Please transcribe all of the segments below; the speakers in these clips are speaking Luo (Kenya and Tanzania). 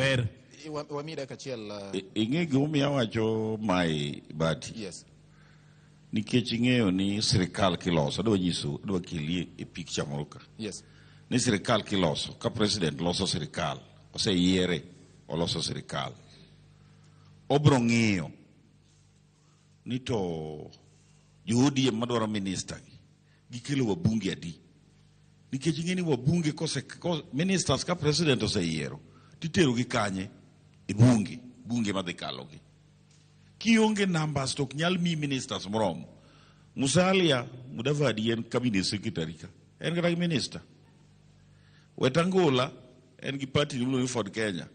Ber. Wamiyi dakika achiel. Ing'e gimomiyo awacho mae, Bati? Yes. Nikech ing'eyo ni sirikal kiloso, adwa nyiso, adwa keli e picture moro ka. Ni sirikal kiloso, ka president loso sirikal, oseyiere, oloso sirikal. Obro ng'iyo ni to jo ODM madwaro minister gi, gikelo wabunge adi. Nikech ing'e ni wabunge kose, ministers ka president oseyiero, titero gi kanye? E bunge, bunge madhi kalogi. Kionge numbers to ok nyal miyi ministers moromo. Musalia Mudavadi en cabinet secretary ka. En kata gi minister. Wetangula en gi party miluongo ni Ford Kenya.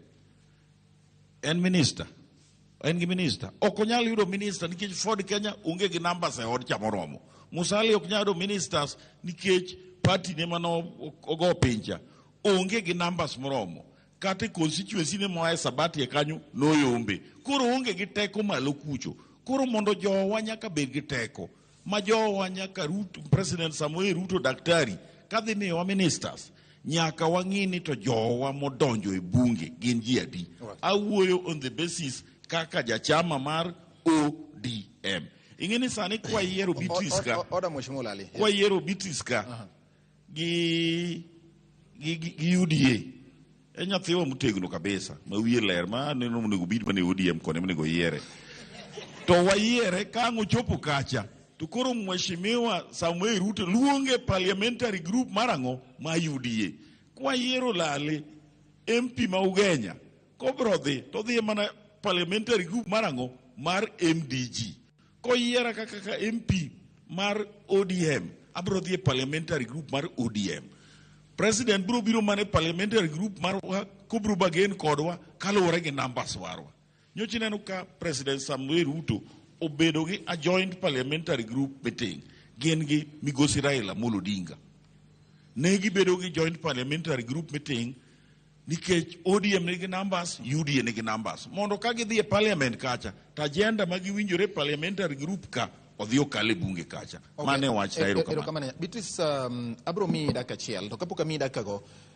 En minister. En gi minister. Ok onyal yudo minister nikech Ford Kenya onge gi numbers e od cha moromo. Musalia ok nyal yudo ministers nikech party ne mano ogo pincha onge gi numbers moromo. Kata e constituency ne moa e Sabatia kanyo noyombe. Koro onge gi teko malo kucho. Koro mondo jowa nyaka bed gi teko. Ma jowa nyaka Ruto, President Samoei Ruto daktari kadhi miyowa ministers nyaka wang'i ni to jowa modonjo e bunge gin ji adi. Awuoyo on the basis kaka jachama mar ODM. Ing'e ni sani kwayiero Beatrice ka, Order, Mheshimiwa Lali. Yes. kwayiero Beatrice ka gi UDA e nyathiwa motegno kabisa ma wiye ler ma aneno monego bid mana e ODM koni monego yiere to wayiere ka ang' ochopo kacha to koro Mheshimiwa Samuel Ruto luonge parliamentary group mar ang'o ma UDA. Kwayiero Lale MP ma Ugenya kobro dhi to odhi mana parliamentary group mar ang'o mar MDG. Koyiera kaka ka MP mar ODM abro dhi e parliamentary group mar ODM. President biro biro mana e parliamentary group marwa kobro bargain kodwa kaluwore gi numbers marwa. Nyocha ineno ka President Samuel Ruto obedo gi a joint parliamentary group meeting gin gi Migosi Raila Amolo Odinga. Ne gibedo gi joint parliamentary group meeting nikech ODM nigi numbers, UDA nigi numbers. Mondo ka gidhi e parliament kacha, to agenda ma giwinjore e parliamentary group ka odhi okal e bunge kacha. Okay. Mano e wach. Erokamano. Erokamano. Beatrice, abro miyi dakika achiel, to kapok amiyi dakika go,